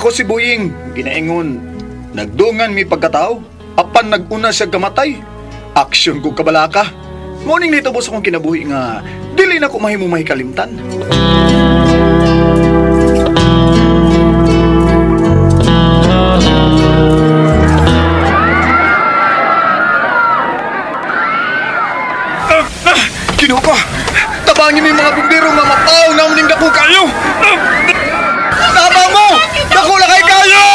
Ako si Buying, ginaingon. Nagdungan mi pagkatao, apan naguna siya kamatay. Aksyon ko kabalaka. Morning nito sa akong kinabuhi nga dili na ko mahimo mahikalimtan. Kinuha ko! Tabangin mi mga bumbero nga mapaw na ning dako kayo! Tabang mo! Dako na kay kayo!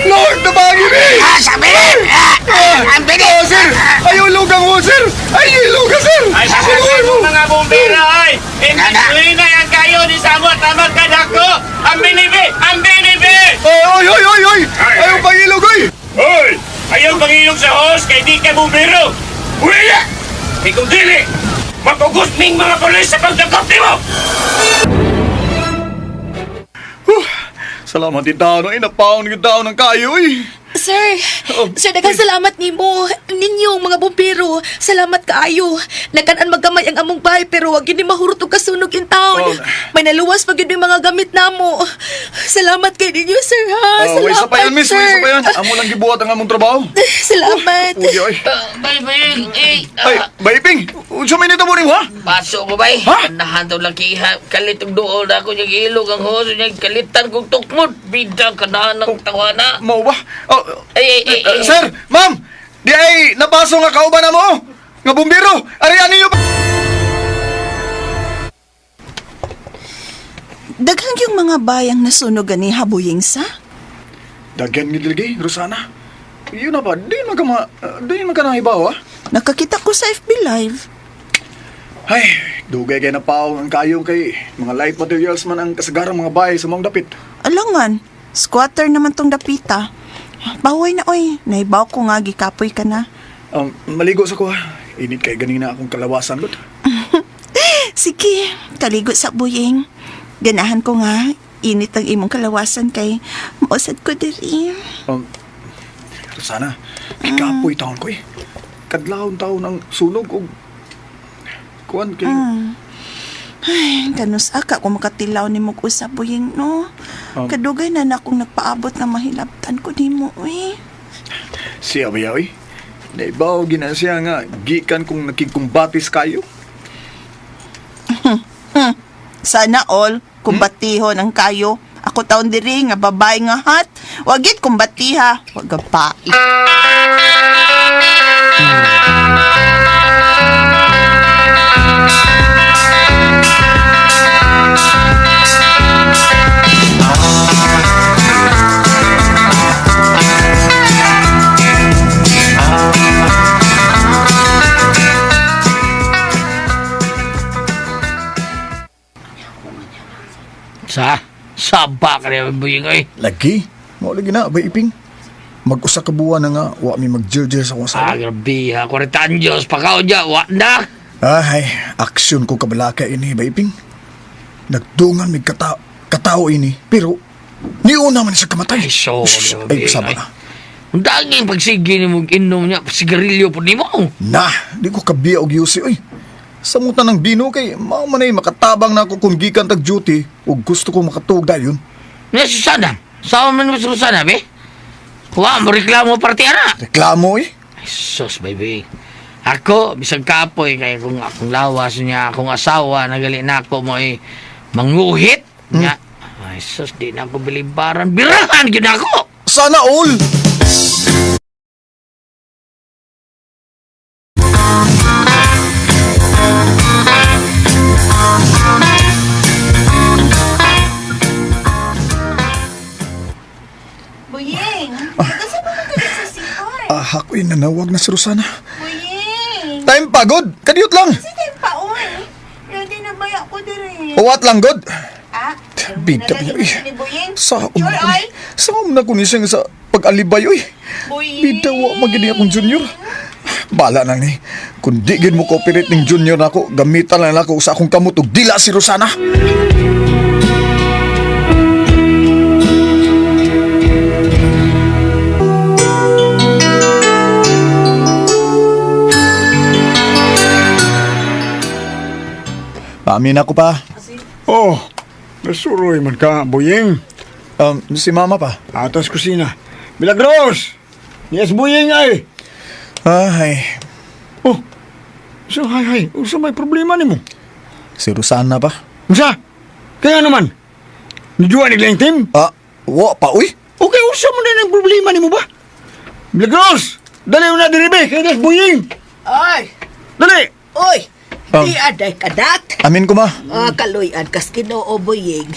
Lord, tabangin mi! Ah, sabi rin! Ah, ang bilis! Oh, sir! Ayaw lugang mo, sir! Ayaw lugang, sir! Ay, sa mo mga bumbero, ay! Hindi na yan kayo ni Samot, tamad ka dako! Ang binibi! Ang binibi! Oy, oy, oy, oy, oy! Ayaw pangilog, oy! Hoy! Ayaw pangilog sa hose kay di ka bumbero! Wala! Kay kung dili, mapugos ning mga pulis sa pagdakop nimo! Huh. Salamat din tao, no? Inapaon yung tao ng kayo, oy! Sir, Oh, sir, daghang salamat nimo. Ninyong mga bumbero, salamat kaayo. Nagkan-an magkamay ang among bahay pero wag gyud ni mahurot og kasunog in town. Oh. May naluwas pa gyud yung mga gamit namo. Salamat kay ninyo, sir, ha. Oh, way Salamat, sa payan, miss. sir. Way sa payan. Amo lang gibuhat ang among trabaho. Salamat. Uy, oy. Bay, bay, eh, Ay, baiping! Unsa may nito mo rin, ha? Paso ko, bay. Ha? Kanahan daw lakiha. Kalitong dool na ako niyang ilog ang hose niya. Kalitan kong tukmod. Bida, kanahan ng tawana. Mao ba? Oh, Ay, ay, ay, ay. Sir, ma'am! Di ay napaso nga kauban na mo! Nga bumbero! Ari, ano yung... Daghang yung mga bayang nasunog gani habuying sa? Dagyan nga dilgay, Rosana. Yun na ba? Di man ka ma... Di man ka nahibaw, ah. Nakakita ko sa FB Live. Ay, dugay kay napaw ang kayong kay mga light materials man ang kasagarang mga bahay sa mong dapit. Alangan, squatter naman tong dapita. Baway na oy, naibaw ko nga gikapoy ka na. Maligo sa ko, ha. Init kay ganina akong kalawasan, lot. Sige, kaligo sa buying. Ganahan ko nga, init ang imong kalawasan kay mausad ko diri. Um, Rosana, kikapoy taon ko eh. Kadlawon taon ang sunog og kuan kay Ay, kanus aka kung makatilaw ni mo usab buying no. Kadugay na na akong nagpaabot nga mahilabtan ko nimo uy. Siya ba yaw eh? Naibaw gina siya nga gikan kung nakigkumbatis kayo. Sana all, kumbatihon ang kayo. Ako taon diri nga babae nga hat. Wagit kumbatiha, wag pa. Sa? Saba ka rin, buying, ay. Lagi, mao lagi na bay iping. Mag-usa ka buwan na nga wa mi mag-jil-jil sa akong Ah, asawa. grabe ha. 40 anyos, pakaw niya, wa na. Ay, aksyon ko kabalaka ini bay iping. Nagdungan mig katao ini pero niuna man siya kamatay. Ay, sorry, Shh, ay, Buying, sama ay. na. Ang daging pagsige ni mong inom niya, sigarilyo po ni mo. Na, di ko kabiya og yusi oy. Samutan ng bino kay mao man ay makatabang na ako kung gikan tag duty ug gusto ko makatuog dayon. Nga, Susana. Sama man mo si Susana, be? Wa, mo reklamo parte ana. Reklamo eh. Ay, sus, baby. Ako, bisag kapoy, kaya kung akong lawas niya, akong asawa, nagali na ako mo ay manguhit. Nga, ay, sus, di na ako bilibaran. Birahan, yun ako! Sana all. Buying, kasi ba ka sa CR? Ah, ako'y nanawag na si Rosana. Buying, Time pagod. Kadiyot lang. sige pa oy. Ready na ba ako diri? Uwat lang, god. Ah, Bida niya, eh. ni Buying. Sa Sure, ay. Sa na ko ni siya nga sa pag-alibay, oy. Buying. Bida wa magini akong junior. Bala na ni. Kung di gid mo cooperate ning junior nako, gamitan lang nako sa akong kamot ug dila si Rosana. Pamin ako pa. Oh, nasuroy man ka, Boyeng. Si mama pa. Atos kusina. Milagros! Yes, buying ay! Ay, Oh, so hay hay, unsa may problema nimo? si Rosana pa. Unsa? Kaya naman, nijuwa ni Glenn Team? Ah, wa pa, uy. Okay, unsa mo na ng problema nimo ba? Milagros! Dali mo na diri be, kay das buying! Ay! Dali! Oy! Di aday kadak! Amin ko ma. Ah, kaluyan kas Ginoo buying.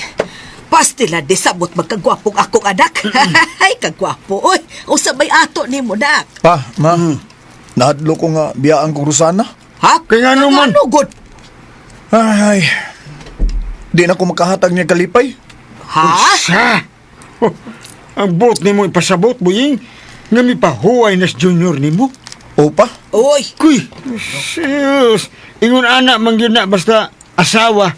Pastila di sabot magkagwapong akong anak. Ay, kagwapo. Oy, usa may ato nimo nak. Pa, ma. Nahadlo ko nga biyaan kong Rosana. Ha? Kaya nga naman. Ano good? Ay, di na ko makahatag niya kalipay. Ha? Unsa? Oh, ang buot nimo ipasabot, buying, nga mipahuway nas junior nimo. O pa? Oy, Kuy, sus, ingon ana man gyud na basta asawa.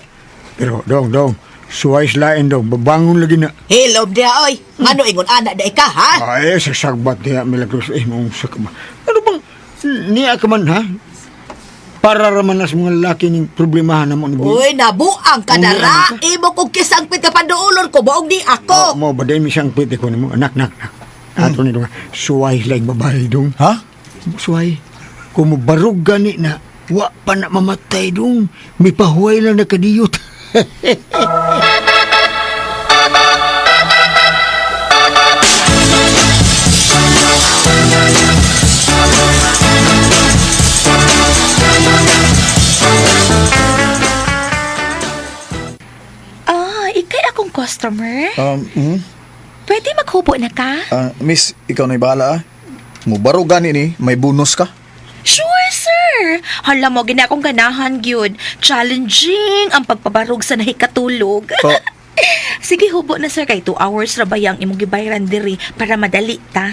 Pero dong dong, suway lain dong, babangon lagi na. hilom dia oy. Ngano ingon anak da ka ha? Ay, sasagbat niya Milagros, eh, mong sa ka ba? Ano bang, niya ka man ha? Para raman na sa mga lalaki ning problemahan na mo ni Boy. Uy, nabuang ka na Uy, ra. ano ka? Imo kong kisang pit ka panduulon ko buong di ako. Oh, mo ba dahil misang pwede ko nimo anak nak nak. Ato ni dong, suway lain babae dong. Ha? Suway, kung mobarog gani na, wa pa na mamatay dong. May pahuway lang na kadiyot. Ah, ikay akong customer. Pwede maghubo na ka? Ah, miss, ikaw na'y bahala ah. Mubaro gani ni, may bonus ka. Sure, sir. Hala mo, gina akong ganahan gyud. Challenging ang pagpabarog sa nahikatulog. Oh. Sige, hubo na sir. Kay 2 hours ra ba yang imong gibayran diri para madali ta.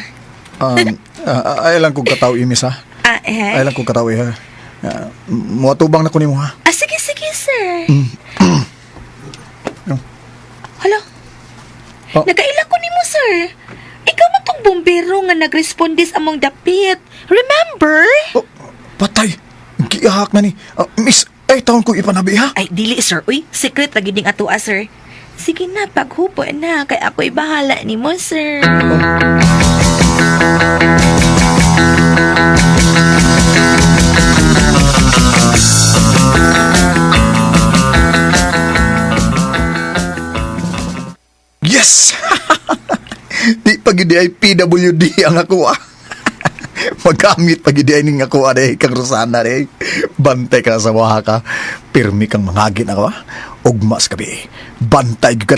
Ay lang kong kataw miss ha. Ah, eh? Ay lang kong kataw ha. Muatubang na ko nimo ha. Ah, sige, sige, sir. Oh. Hala. Oh. Nagaila ko nimo, sir. Ikaw man tong bumbero nga nagresponde sa among dapit. Remember? Oh, patay. Giahak na ni. Ah, miss, ay taon ko ipanabi ha. Ay, dili, sir. Uy, secret lagi ding atua, sir. Sige na, paghupo na. Kay ako'y bahala nimo, sir. Yes! Di pa gid ay PWD ang ako ah. Magamit pa gid ay ning ako ah, day kang Rosana day. Bantay ka sa waha ka. Pirmi kang mangagin ako ah. Ugma sa gabi. Bantay gyud ka.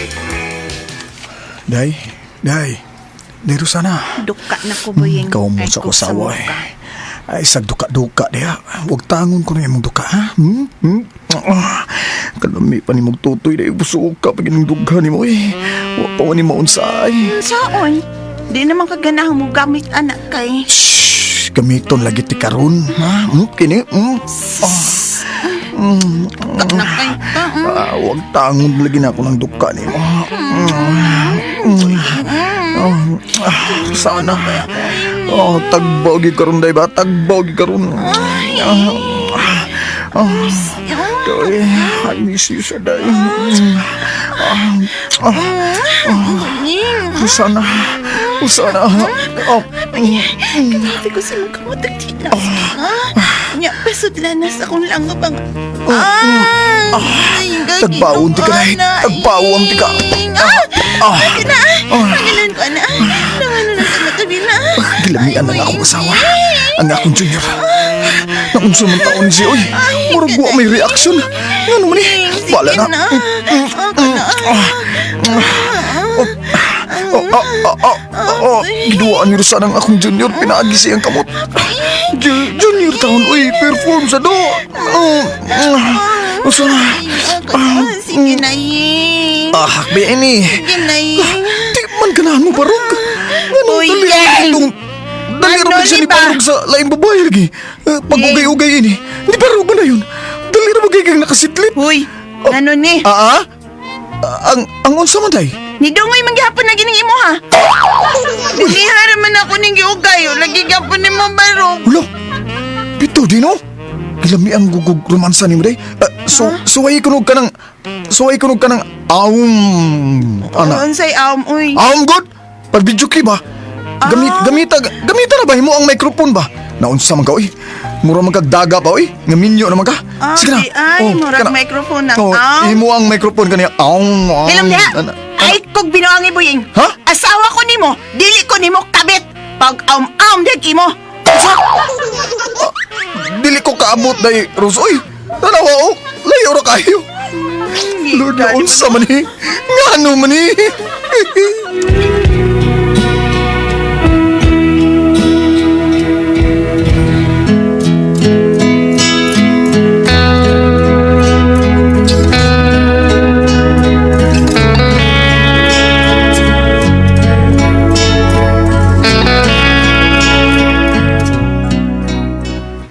Day, day. Day Rosana. Duka na ko buying. Ikaw mo Kay sa kog kusawa sawa eh. ka. Ay, sa duka-duka diha. Huwag tangon ko na imong duka, ha? Hmm? Hmm? Ah, kalami pa ni magtutoy dahil busog ka pag inong dugha ni mo eh. Wa pa ni maunsa ay. Saon? Di naman kaganahang mo gamit anak kay. Shhh! Gamiton lagi ti karon, ha? Hmm? Kini? Hmm? Duka na kay ka. Ah, huwag tangon lagi na ako ng duka ni mo. Ah, sana. Oh, tagbaw gyud karon day ba? Tagbaw gyud karon. Ah, Day, I miss you sa day. Buying. Sana. Sana. Oh, Grabe ko sa mga kamotag tila. Nya, pasudlan na sa akong langab ang... Ah! Ay, Tagbaon ti ka na, eh. Tagbaon ti ka. Ah! Ah. Ate na! Pangilan ko na. Nangano na sa matabila. Gilamian ang akong asawa. Ang akong junior. Naunsa man taon siya, oy. Murag wa may reaction. Ngano man eh. Bala na. Oh, oh, oh, oh, oh, oh. Giduwaan niyo sana ang akong junior. Pinaagi siyang kamot. Junior taon, uy. Perform sa do. Oh, oh, sana. Sige na, Ying. Ah, hakbi ini. Sige na, Ying. Di man ganahan mo barog. Ano, Uy, dali Yeng! itong... Dali Ano, rin siya ni di ba? barog sa laing babae lagi. Eh, pag-ugay-ugay ini. Di barog ba na yun? Dali rin bagay kang nakasidlit. Uy, ano ni? Ah, ah? Ah, ang unsa man day? Ni Dungoy manggihapon na gining imo ha. Dinihara man ako ning giugay, lagi gyapon nimo barog. Hulo! Pito, di no? Gilami ang gugug romansa ni mo day. Ah, so, suway kunog ka ng Suway kunog ka ng aum. Ana. Unsay aum uy. Aum good. Pag video clip ba? Gamit Ah. gamita gamita na ba himo ang microphone ba? Naunsa man ka oy. Mura man kag daga pa oy. Nga minyo naman ka. Ah, Sige na. di ay, murag kana. microphone ang Oh, aum. Himo ang microphone kaniya. Aum. Aum. Hilom diha. Ana. Ay kog binuang ibuying. Ha? Asawa ko nimo, dili ko nimo kabit. Pag aum-aum diha imo. Sa? Ah, dili ko kaabot day Rose oy. Tanawa oh. Layo ra kayo. Lord, naunsa man ni. Ngano man ni.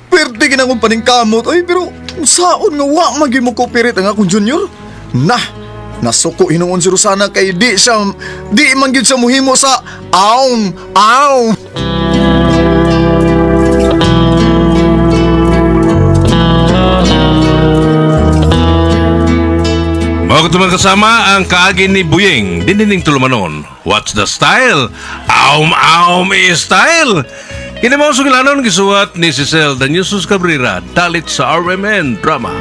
Pwerte ginakong paningkamot. Ay, pero saon nga wa man gyud mo cooperate ang akong junior? Nah, nasuko hinuon si Rosana kay di siya, di man gyud siya muhimo sa aum, aum. Mao ko mga kasama ang kaagi ni Buyeng, dinining tulumanon. What's the style? Aum aum is style. Kini mao sugilanon gisuwat ni Cecil Danyusus Cabrera dalit sa RMN Drama.